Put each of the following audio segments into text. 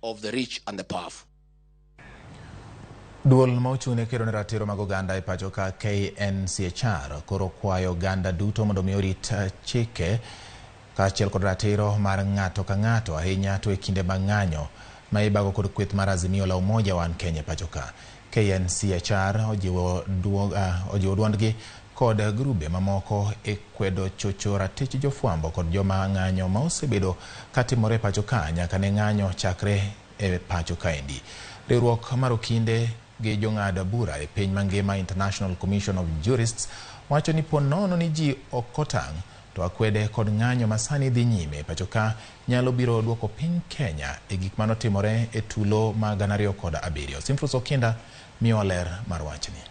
of the rich and the powerful. Duol ma ochung' ne kedo ne ratiro mag oganda e pacho ka KNCHR koro kwayo oganda duto mondo mi orit chike kaachiel kod ratiro mar ng'ato ka ng'ato ahinya to e kinde mag ng'anyo ma ibago kod kweth mar Azimio la Umoja One Kenya e pacho ka. KNCHR ojiwo ojiwo duondgi kod grube mamoko e kwedo chocho ratich jofwambo kod joma ng'anyo ma osebedo katimore e pacho ka nyaka ne ng'anyo chakre e pacho kaendi. Riwruok mar okinde gi jong'ad bura e piny mangima International Commission of Jurists wacho ni po nono ni ji ok otang' to akwede kod ng'anyo masani dhi nyime e pacho ka nyalo biro duoko piny Kenya e gik manotimore e tulo mag 2007. Simfrus Okinda miyowa ler mar wachni.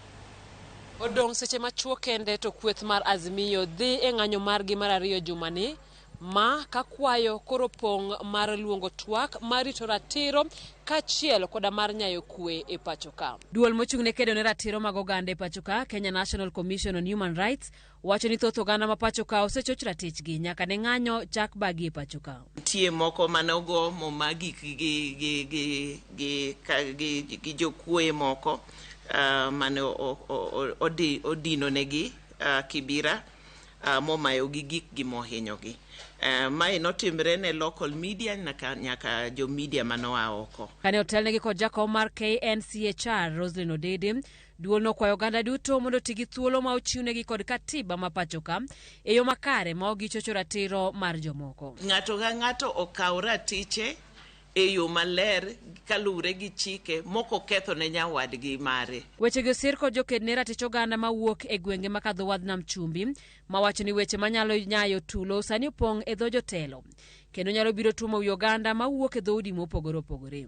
Odong' seche machuok kende to kweth mar Azimio dhi e ng'anyo margi mar ariyo jumani ma ka kwayo koro pong' mar luongo twak mar rito ratiro kaachiel koda mar nyayo kwe e pacho ka. Duol mochung' ne kedo ne ratiro mag oganda e pacho ka, Kenya National Commission on Human Rights, wacho ni thoth oganda ma pacho ka osechoch ratichgi nyaka ne ng'anyo chak bagi e pacho ka. Nitie moko mane ogo moma gik gi jokuoye moko mane odino negi Kibira momayogi gikgi mohinyogi. Mae notimre ne local media nyaka jo media manoa oko. Kane otelnegi kod jakom mar KNCHR Roselyn Odede, duol nokwayo oganda duto mondo oti gi thuolo ma ochiwnegi kod katiba ma pacho ka e yo makare ma ok gichocho ratiro mar jomoko. Ng'ato ka ng'ato okaw ratiche e yo maler kaluwre gi chike mok oketho ne nyawadgi mare. Wechegi osir kod joked ne ratich oganda mawuok e gwenge makadho wadh nam chumbi mawacho ni weche manyalo nyayo tulo sani opong' e dho jotelo kendo nyalo biro tuomo wi oganda mawuok e dhoudi mopogore opogore.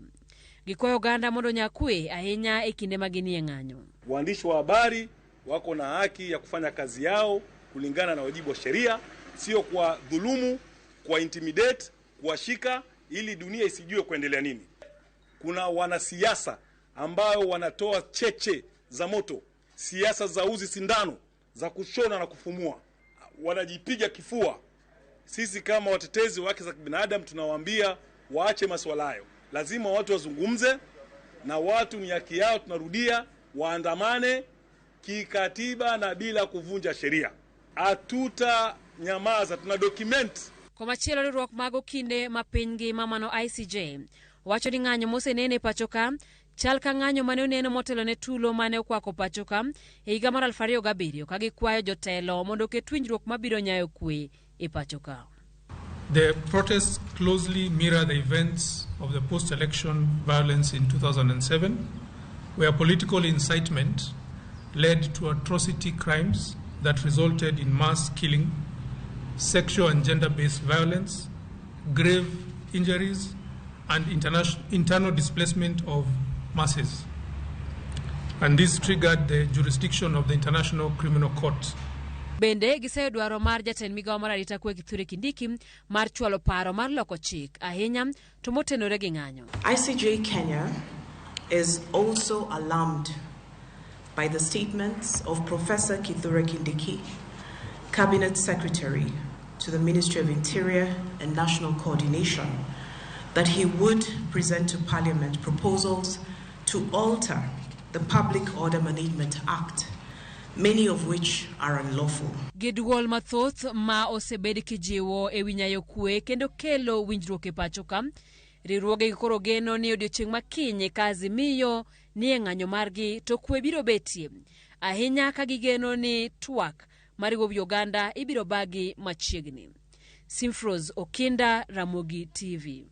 Gikwayo oganda mondo onya kwe ahinya e kinde ma ginie ng'anyo. Waandishi wa habari wako na haki ya kufanya kazi yao kulingana na wajibu wa sheria, sio kwa dhulumu, kwa intimidate, kuwashika ili dunia isijue kuendelea nini. Kuna wanasiasa ambao wanatoa cheche za moto, siasa za uzi sindano za kushona na kufumua, wanajipiga kifua. Sisi kama watetezi wa haki za kibinadamu tunawaambia waache masuala hayo. Lazima watu wazungumze na watu, ni haki yao, tunarudia, waandamane kikatiba na bila kuvunja sheria. Hatutanyamaza, tuna document. Komachielo riwruok mag okinde ma piny ngima mano ICJ wacho ni ng'anyo mosenene e pacho ka chal ka ng'anyo mane oneno motelo ne tulo mane okwako pacho ka e higa mar 2007 ka gikwayo jotelo mondo oket winjruok mabiro nyayo kwe e pacho ka. The protests closely mirror the events of the post-election violence in 2007, where political incitement led to atrocity crimes that resulted in mass killing, sexual and gender-based violence, grave injuries, and internal displacement of masses. And this triggered the jurisdiction of the International Criminal Court. Bende giseyo dwaro mar jatend migawo mar arita kwe Kithure Kindiki mar chwalo paro mar loko chik ahinya to motenore gi ng'anyo. ICJ Kenya is also alarmed by the statements of Professor Kithure Kindiki, Cabinet Secretary to the Ministry of Interior and National Coordination, that he would present to Parliament proposals to alter the Public Order Management Act, many of which are unlawful. Gi duol mathoth ma osebed kijiwo e wi nyayo kwe kendo kelo winjruok e pacho ka, riwruoge koro geno ni odiochieng' ma kiny ka Azimio ni e ng'anyo margi to kwe biro betie ahinya ka gigeno ni twak mariwo wi oganda ibiro bagi machiegni. Simfros Okinda, Ramogi TV.